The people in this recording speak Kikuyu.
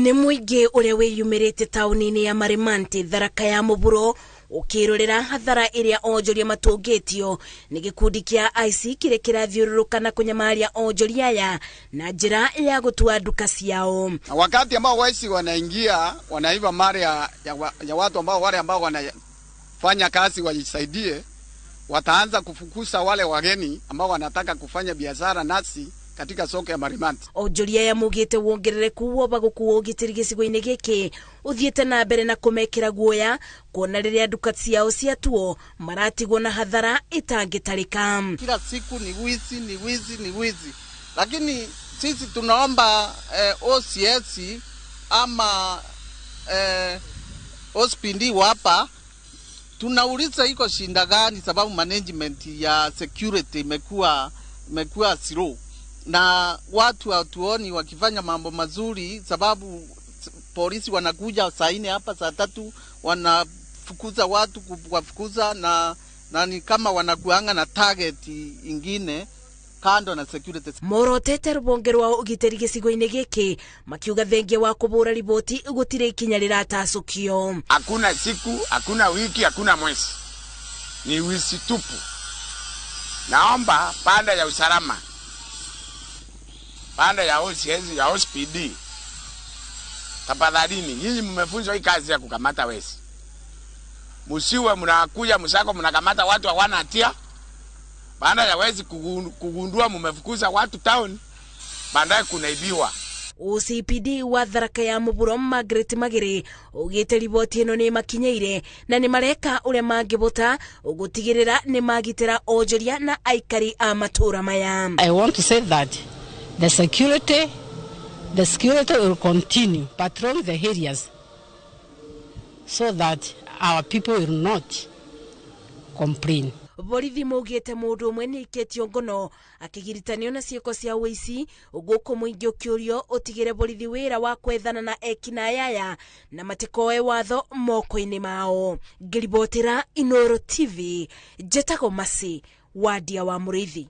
Nĩ mũingĩ ũrĩa wĩyumĩrĩte taũni-inĩ ya Marimanti, Tharaka ya Mũburo, ũkĩrorera hathara ĩrĩa onjoria matũngĩtio nĩ gĩkundi kĩa aici kĩrĩa kĩrathiũrũrũka na kũnyamaria onjoria aya na njĩra ya gũtua nduka ciao. Na wakati ambao wezi wanaingia wanaiba mali ya watu ambao wale ambao wanafanya kazi wajisaidie, wataanza kufukuza wale wageni ambao wanataka kufanya biashara nasi katika soko ya Marimanti. Onjoria aya maugĩte wongerereku wa ũbagũku wa ũgitĩri gĩcigo-inĩ gĩkĩ ũthiĩte na mbere na kũmekĩra guoya, kuona rĩrĩa nduka ciao ciatuo maratigwo na hathara itangĩtarĩka. Kila siku ni wizi, ni wizi, ni wizi, lakini sisi tunaomba OCS ama OCPD hapa, tunauliza iko shinda gani, sababu management ya security imekuwa slow na watu hatuoni wakifanya mambo mazuri, sababu polisi wanakuja saa 4 hapa, saa 3 wanafukuza watu, kuwafukuza na ni kama wanakuanga na target ingine kando na security. Morotete rũhonge rwa ũgitĩri gĩcigo-inĩ gĩkĩ makiuga thengia wa kũbũra riboti gũtirĩ ikinya rĩratacũkio. Hakuna siku, hakuna wiki, hakuna mwezi, ni wizi tupu. Naomba pande ya usalama, pande ya OCS, ya OCPD, tafadhalini, nyinyi mmefunzwa hii kazi ya kukamata wezi, msiwe mnakuja msako mnakamata watu hawana hatia. Baada ya wezi kugundua mmefukuza watu town, baadaye kunaibiwa. OCPD wa Tharaka ya Mũburo Margaret Magere ugĩte riboti ĩno nĩ makinyeire na nĩ mareka ũrĩa mangĩbota gũtigĩrĩra nĩ magitĩra onjoria na aikari a matũra maya. I want to say that the security will continue patrolling the areas so that our people will not complain. Borithi maugĩte mũndũ ũmwe nĩ aikĩtio ngono akĩgiritanio na ciĩko cia ũici, gũkũ mũingĩ ũkĩũrio ũtigĩre borithi wĩra wa kwethana na ekinaĩ aya na matikoe watho moko-inĩ mao. Ngĩribotera Inooro TV, njĩtagwo Mercy Wadia wa Mũrĩithi.